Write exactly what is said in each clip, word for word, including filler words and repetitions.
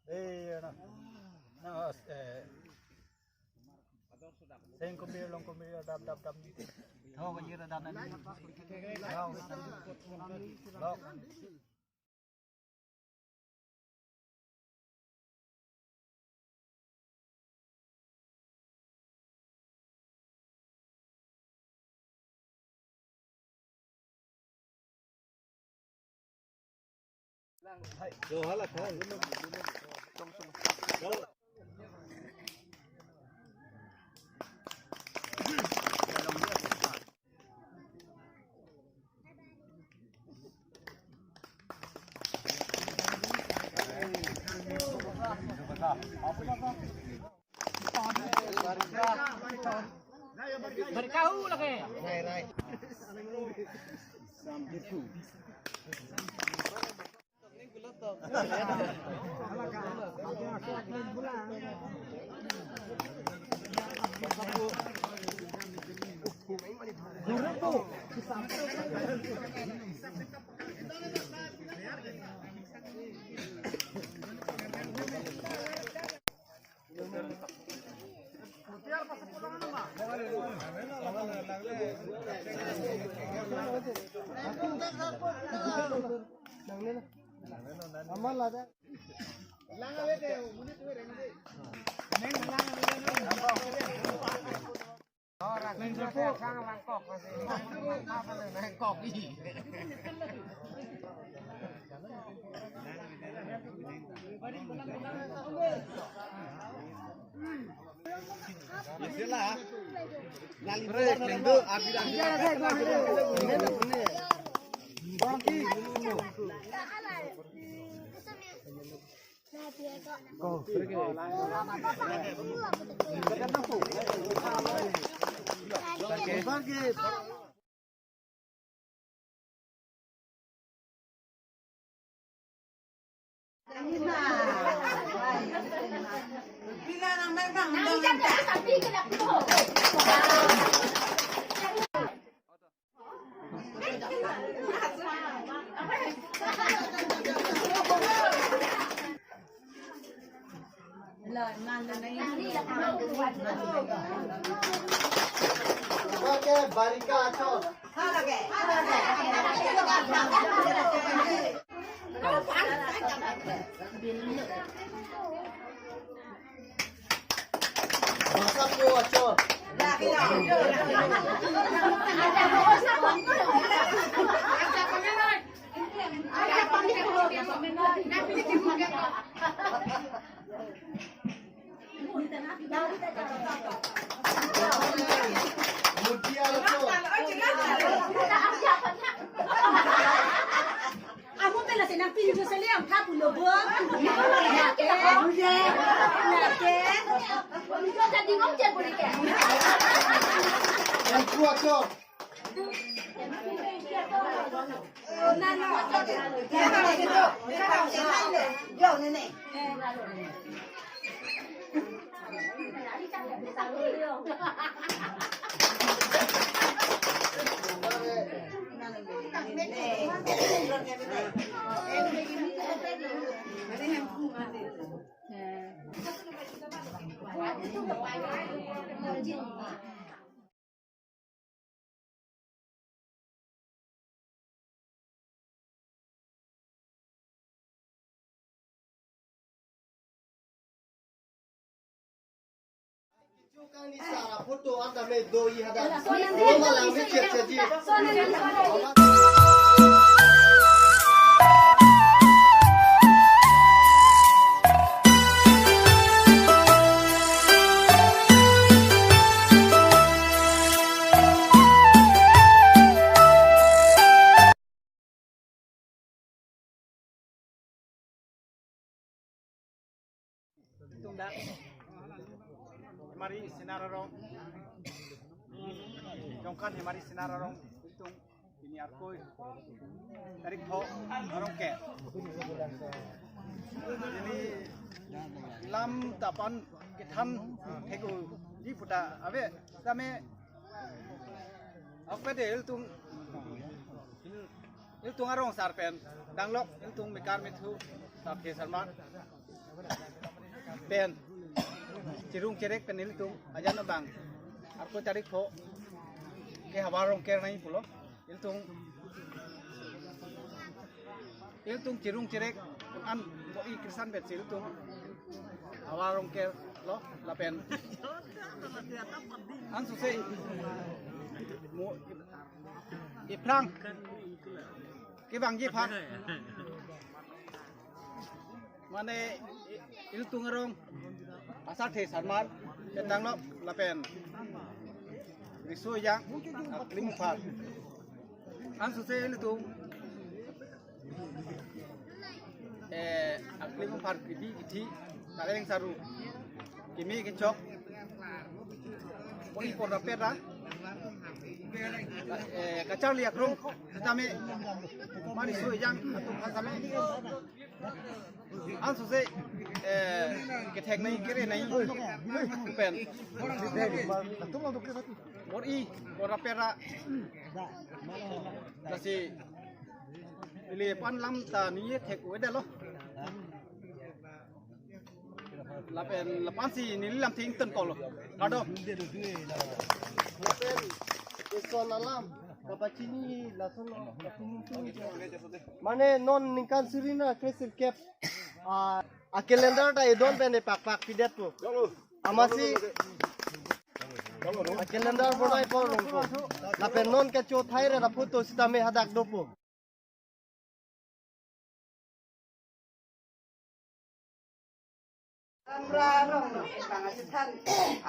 Eh, na. Na, eh, seng kumbir, long kumbir, dap, dap, dap. Ho, kumbir, dap, dap. Ho, lok. Barika achor. Basa po achor. Mutiara achor. Amo pela senang pinjus seliang kapu lo bo. Lake, lake. Pinjus jadi ngom cer boleh ke. Yang kuat, Cok. Kang ni sara photo anta me do-i hadak. Roma lang me cek saji. Arong, Jongkan Hemari Sinar arong, ilitum pini Arkoi tarik pho arong ke. Ili lam ta pan kethan thek-o di puta ave, tame ape de ilitum, ilitum arong sar pen danglok, ilitum mekar methu, sar ke sarmar pen chirung chirek pen ilitum ajan abang Arkoi tarik pho ke havar rong ker nangji pulo. Ilitum, ilitum chirung chirek an bo-i krisan bet si ilitum havar rong kerlo lapen ansose mo iphrang kevangji aphan, mane ilitum arong asar the sarmar pen danglok lapen riso ejang aklim aphan ansose ilitum, eh, aklim aphan kebi kithi, kaleng saru, kimi kechok, pon ipon rapet ra, eh, kacharli akrong tame, mane riso ejang atum tame ansose, eh, kethek nangji, kere nangji pen bor-i bor rapet ra, lasi ili aphan lam ta ningje thek-o-edetlo. Lapen la-ansi neli lamthe ingtonkoklo. Kardom. Lapen ison alam kapachini lason lo. Mane non ningkan suri ra kresirkep, ah, a-calendar ta edon pen epakpak pidetpo. Amatsi a-calendar bonai po rongpo. Lapen non kechothaire ra photo sitame hadak dopo. Amra rong bang asithan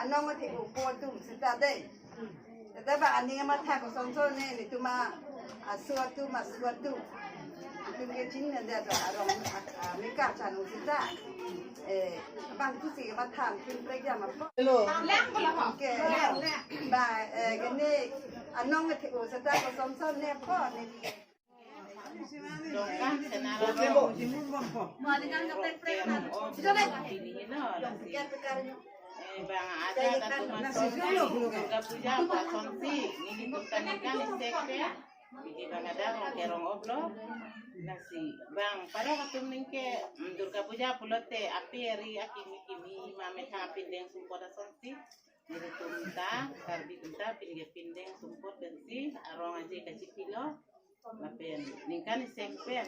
anong athe upo atum sita dei. Tata ba aning amatha kosonson ne, netum aso atum, aso atum. Netum ke chin ne dia arong, a, a, mekar chanu sita. Eh, bang tu si matha kin prek jam apo. Hello. Ke. Ba, eh, kene anong athe u sita kosonson ne apo ne. Bang ada satu masuk Durga Puja, Pak Sonsi, nelitum kaningkan isek pe, bidi bang ada rong kerong oblo, lasi bang pada waktu ningke, mm, Durga Puja pulote api eri akimi kimi mame tha pindeng sumpot asonsi, nelitum ta, Karbi tum ta, pindeng pindeng sumpot pensi, arong aje kachipilo, lapen ningkan isek pen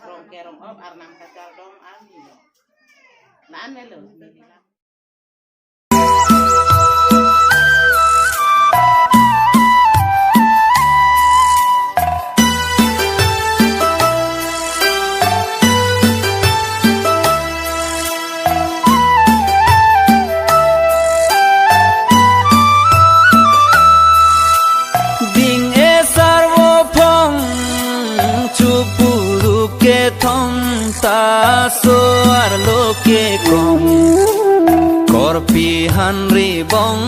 rong kerong ob arnam kachardom arni. La-an melo. Ding esar vophong chupuru kethom ta so-arlo kekong. Korpi hanri bong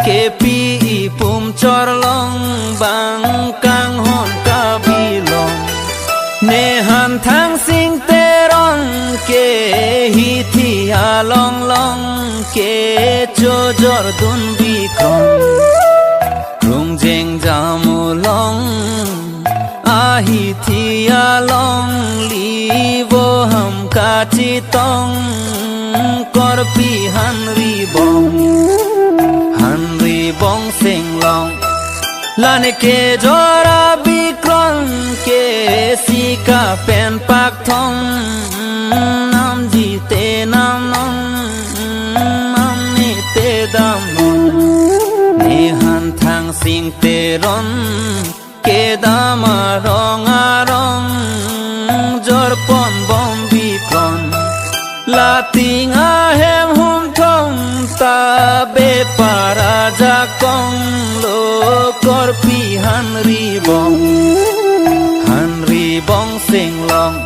kepi ipum chorlong bang kanghon kabilong. Nephan Thangsing Teron ke hithi along long kechojor dun bikon. Krung jengjam along ahithi along li voham kachetong. Korpi hanri bong, hanri bong senglong. Lane kejor abikron ke sika pen pakthong. Namji te namnon, namne te damnon. Nephan Thangsing Teron kedam arong arong jorpon bom bikon. Lating ahem humthong ta bepar ajakong lo. Korpi hanri bong, hanri bong senglong.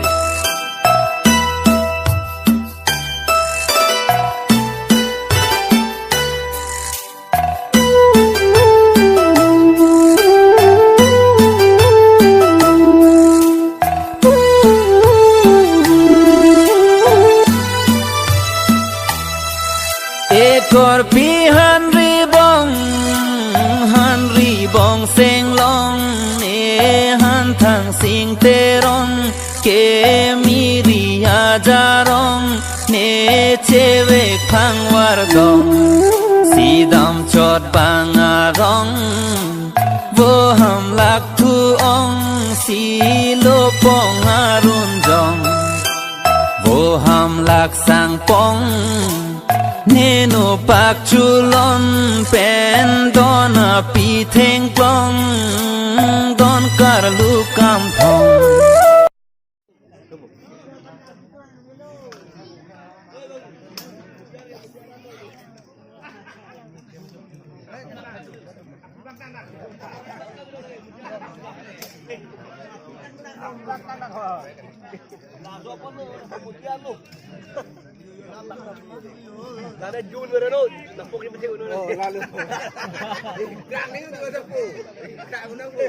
Thangsing Teron kemiri ajarong, ne chevek phangvardom, sidam chot bang arong, voham lak thu-ong, silo pong arun jong, voham lak sang pong, nenu pak chulon pen don api thengklong, don karlu kamthong. Lada Jun berano, napok di peti uno. Oh, lalu. Kang ini juga ada po. Kang uno po.